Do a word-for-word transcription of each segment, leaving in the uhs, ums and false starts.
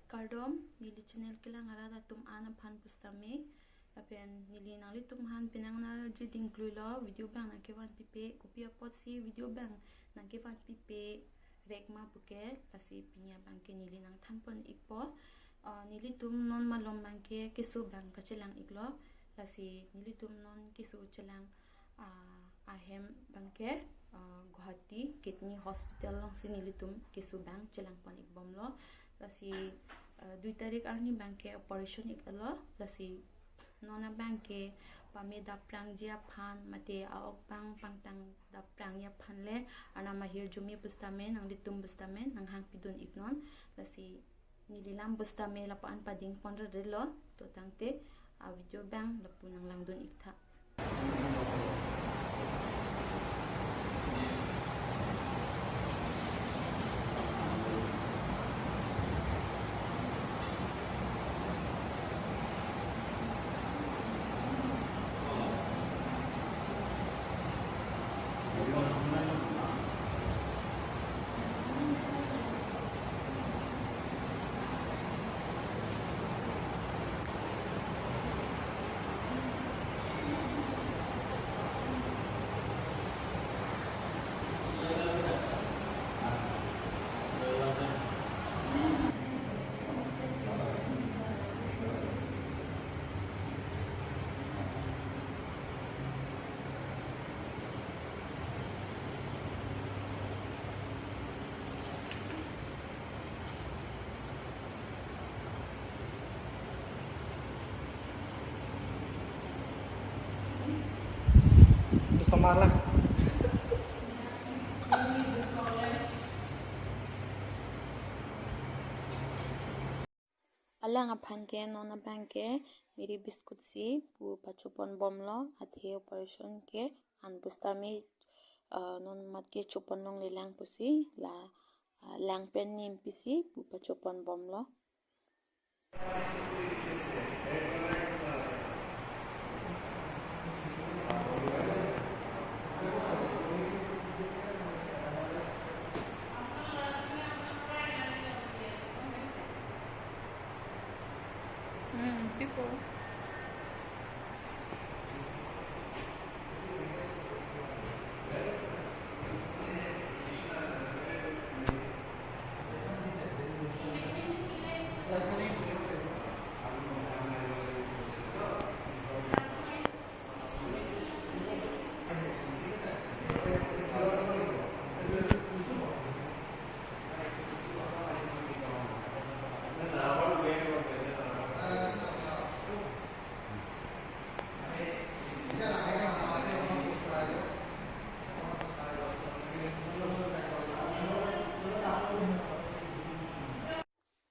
Kardom, neli channel kelang arat atum an aphan pusitame. Lapen neli nanglitum aphan penang nangji dingkluilo, video abang nangkevan pipe, kopi apotsi video abang nangkevan pipe rek ma puke, lasi pini abangke neli nangthanpon ikpo. Ah, nelitum non malom abangke keso abang kachelang iklo, lasi nelitum non keso chelang, ah, ahem abangke, ah, Guwahati Kidney Hospital alongsi nelitum keso abang chelangpon ikbomlo. Lasi, ah, dui tarik arni abangke operation iklo. Lasi non abangke pame daprangji aphan mate a-ok abang pangtang daprangji aphan le Arnam ahirjume pusitame, nanglitum pusitame nanghangpidun iknon. Lasi neli lam pusitame lapu-an padingpon rerelo, to tangte a-video abang lapu nanglangdun iktha. Bisa malah. Alang aphan ke non abangke Marie biscuit si pu pachoponbomlo, athe operation ke an pusitame, eh, non matke chopon longlelang pusi la, eh, lang pen nimpisi pu pachoponbomlo. Mm, people.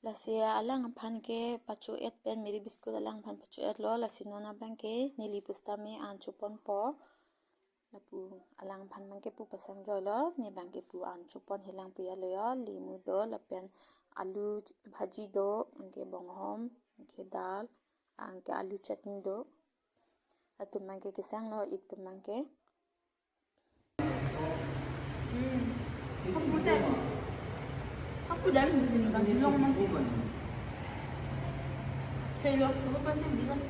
Lasi alang aphan ke pacho-et pen, Marie biscuit alang aphan pacho-etlo, lasi non abangke neli pusitame an choponpo. Lapu alang aphan abangke pu pasang joilo, ne abangke pu an chopon helang pu ya lo yo, limu do, lapen alu bhaji do, anke bonghom, anke dal, anke alu chutney do. Latum abangke kesanglo, iktum abangke. Hmm. Hapu dam. Hapu dam di sini kan, belum nanti. Hello, apa kan dia bilang?